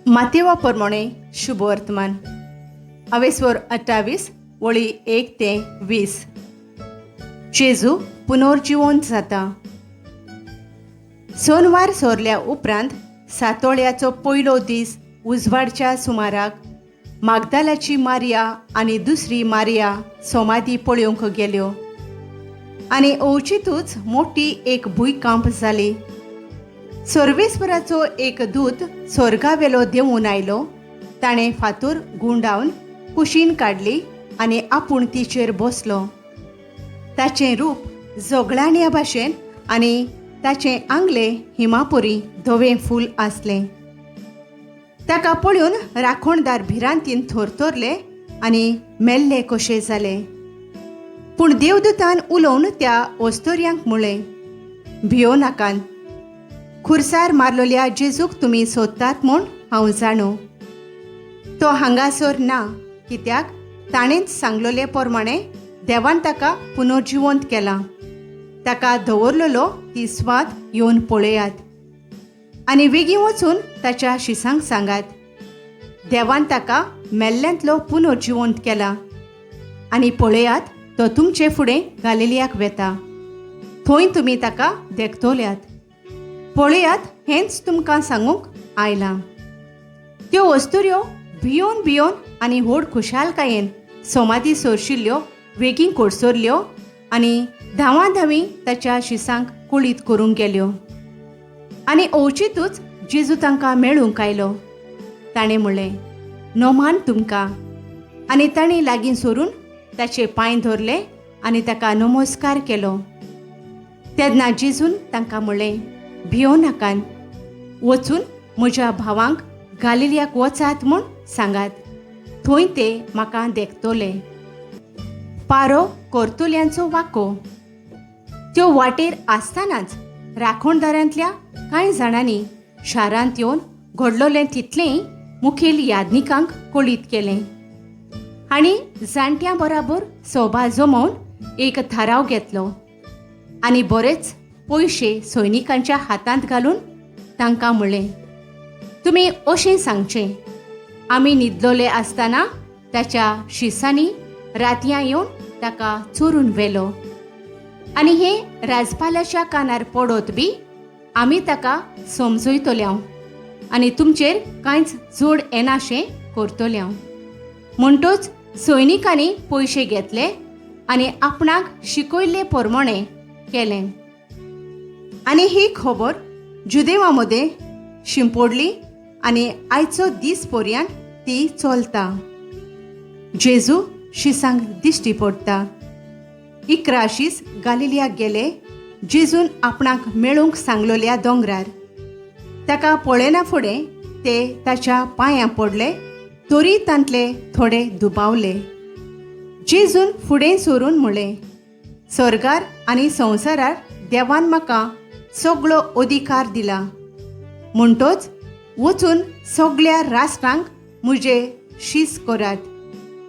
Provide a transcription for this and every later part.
मातेवा परमणे शुभवर्तमान अवेस्वर 28 वळी 1 ते 20. जेजू पुनर्जिवंत जाता. सोनवार सोरल्या उपरांत सातोळ्याचो पयलो दीस उजवाडच्या सुमाराक मागदालाची मारिया आनी दुसरी मारिया सोमादी पळोवंक गेल्यो आनी अवचितूच मोठी एक भुंयकांप जाली. सर्वेस्वराचो एक दूत स्वर्गावेलो देंवून आयलो. ताणें फातोर गुंडावन कुशीन काडली आनी आपूण तिचेर बसलो. ताचें रूप जोगळाण्या भाशेन आनी ताचें आंगलें हिमापुरी धवें फूल आसलें. ताका पळोवन राखणदार भिरांतीन थरथरले आनी मेल्ले कशे जाले. पूण देवदूतान उलोवन त्या ओस्तोर्यांक म्हळें, भियो नाकात. खुरसार मारलेल्या जेजूक तुमी सोदतात म्हूण हांव जाणो. तो हांगासर ना, कित्याक ताणेंच सांगलोले प्रमाणे देवान ताका पुनर्जिवंत केला. ताका दवरलेलो ती स्वात येवन पळयात आनी वेगीं वचून ताच्या शिसांक सांगात, देवान ताका मेल्ल्यांतलो पुनर्जिवंत केला आनी पळयात, तो तुमचे फुडें गालिलियाक वेता, थंय तुमी ताका देखतल्यात. पळयात, हेंच तुमकां सांगूंक आयलां. त्यो वस्तुऱ्यो भियोन भियोन आनी व्हड खुशालकायेन सोमादी सोरशिल्ल्यो वेगीं कोडसरल्यो आनी धांवा धांवी ताच्या शिसांक कुळीत करूंक गेल्यो. आनी अवचितूच जेजू तांकां मेळूंक आयलो. ताणें म्हणलें, नोमान तुमकां. आनी ताणें लागीं सरून ताचे पांय धरले आनी ताका नमस्कार केलो. तेन्ना जेजून तांकां म्हणलें, भियो नाकात. वचून म्हज्या भावांक गालिलियाक वचात म्हूण सांगात, थंय ते म्हाका देखतले. पारो कोर्तुल्यांचो वाको. त्यो वाटेर आसतनाच राखणदारांतल्या कांय जाणांनी शारांत येवन घडलोलें तितलेंय मुखेल याज्ञिकांक कळीत केलें आनी जाणट्यां बराबर सोबा जमोवन एक थाराव घेतलो आनी बरेच पयशे सैनिकांच्या हातांत घालून तांकां म्हणलें, तुमी अशें सांगचें, आमी न्हिदलोले आसतना ताच्या शिसांनी रातयां येवन ताका चोरून व्हेलो आनी हे राजपालाच्या कानार पडत बी आमी ताका समजयतले आनी तुमचेर कांयच जोड येनाशें करतले. म्हणटूच सैनिकांनी पयशे घेतले आनी आपणाक शिकयल्ले प्रमाणें केलें. आनी ही खबर जुदेवा मदें शिंपोडली आनी आयचो दीस पर्यंत ती चलता. जेजू शिसांक दिश्टी पडटा. 11 शीस गालिलियाक गेले, जेजून आपणाक मेळूंक सांगलोल्या दोंगरार. ताका पळयना फुडें ते ताच्या पांयां पडले, तरी तांतले थोडे दुबावले. जेजून फुडें सरून म्हणलें, स्वर्गार आनी संवसारार देवान म्हाका सगळो अधिकार दिला. म्हणटोच वचून सगळ्या राष्ट्रांक म्हजे शीस करात.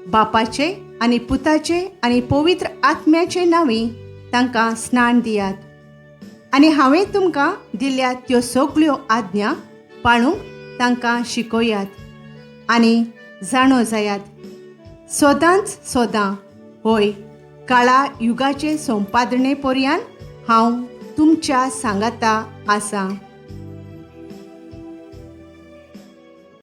बापाचे आनी पुताचे आनी पवित्र आत्म्याचे नांवी तांकां स्नान दियात आनी हांवें तुमकां दिल्या त्यो सगळ्यो आज्ञा पाळूंक तांकां शिकयात. आनी जाणो जायात, सदांच सदां, होय, काळा युगाचे संपादने पर्यंत हांव तुमच्या सांगाता आसा.